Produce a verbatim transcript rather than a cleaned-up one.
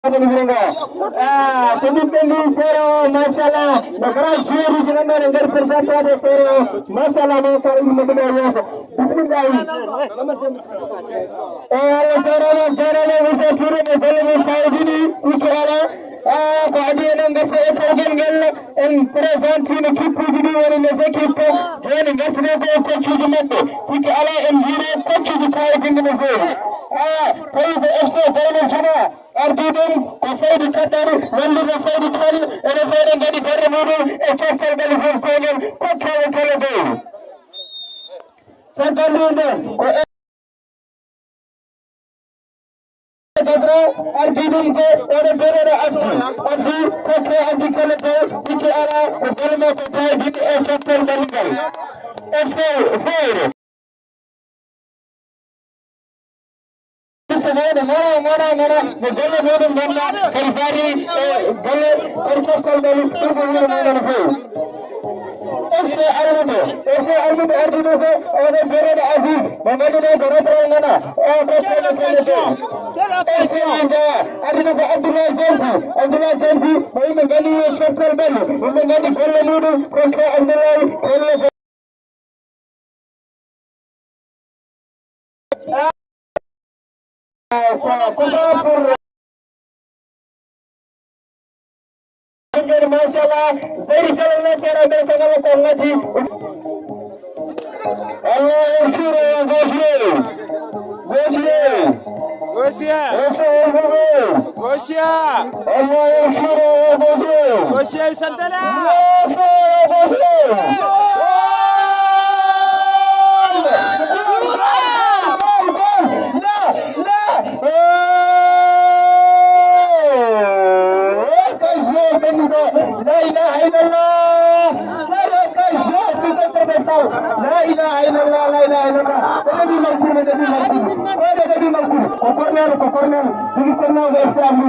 Woni wuro ngo. Ah, so min ɓenni terrain o, machallah, no grand joueur uji nan ɗon e nder présenté de terrain o. Machallah, ma ka ɗum no ɗum e yeeso. Bismillahi. Eh, Allah jarama, jarama, Moussa Touré, e golle mum kawɗiɗi, sikki ala. Ah, ko adi eɗen garta e tawgel ngel, en présentino kippuji ɗi woni les équipes. Joni gartude ko coach uji maɓɓe. Sikki ala en jiiɗo coach uji kawɗinɗi no feewi. Ah, tawi ko F C Baynul Juma. Ardi ɗum ko Seydi Kaddari, wallirɗo Seydi Kane, ene feere ngadi ferde muɗum e coftal ɓalli fof koyngel, kokkaaɓe kala beyi. Caggal ɗum ɗon, ko Gadra ardi ɗum ko oɗo beɗoɗo Abdi, Abdi kokke Abdi kala beyi, sikki ala, ko belle makko tawi jiɗi e coftal ɓalli ngal. F C Feyre. Mona, mona, mona, no golle muɗum gonɗa, kadi faati e golle, kadi coftal ɓalli, ɗum ko yimɓe mona no feewi. F C Almuɓe, F C Almuɓe ardiɗo ko oɗo beɗoɗo Aziz, mo ngannduɗen ko retro ngana, o ko kene kene feewi. F C Almuɓe ardiɗo ko Abdoulaye Dianti, Abdoulaye Dianti, mo yimɓe ngani coftal ɓalli, yimɓe ngani golle muɗum, ko ko Abdoulaye, golle ko Machallah, Seydi Jalal na tera nder ko ngam ko ngati. Allah en kiro gosire. Gosire. Gosiya. Gosire. Gosiya. Allah en kiro gosire. Gosiya santana. La ilaha illallah. La ilaha illallah. La ilaha illallah. La ilaha illallah. Ko corner, ko corner. Jigi corner ko F C Almuɓe.